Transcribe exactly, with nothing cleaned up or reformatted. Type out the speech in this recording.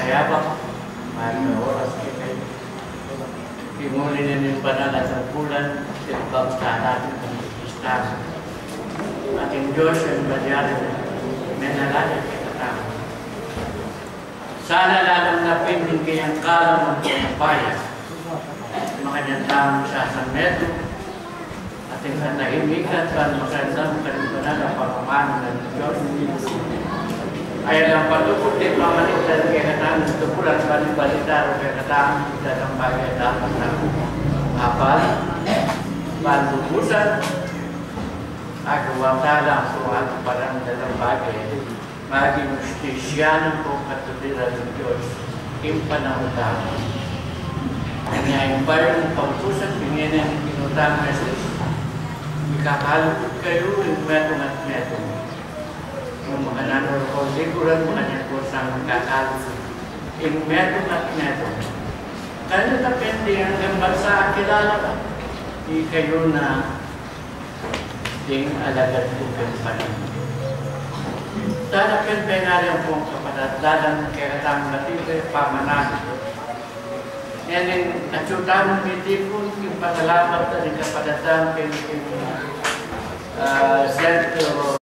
Yabak, mayap a oras kekayu. Ing uli na ning banal a tungkulan, ing pagtatang ning Kristo. At ing Dios ing malyari, menalangin kekatamu. Sana lalung napin ing kayang kalam ampong upaya, makanyan tamung sasametung, at ing katahimikan ban makanyan karing banal a pamamanu ning Dios. Aya nang patukut ning pamanitan kekatamu, tukulan ban ing balita ru kekatamu, ing dalambayan dapat na apal, ban lubusan, at watalang suwat parang dalambayan. Maging hustisya na pu katuliran ning Dios, ing panaun tamu. Kanya ing bayu ning pangkusan, pingene ning Ginu tamung Jesus, mikakalugud kayu ing metung at metung. Nung makananu ru kong likuran, makanyan ku sang mikakalugud ing metung at metung. Kanita pin ding anggang bansa, kilala ka. Ikayu na ding alagad ku king panaun. Sana pin penari ampong kapatad, lalam ning kekatamung atin pamananu. Ngening atyu tamung mitipun, king pasalamat at ning kapatad tamung king, king, ah, sentro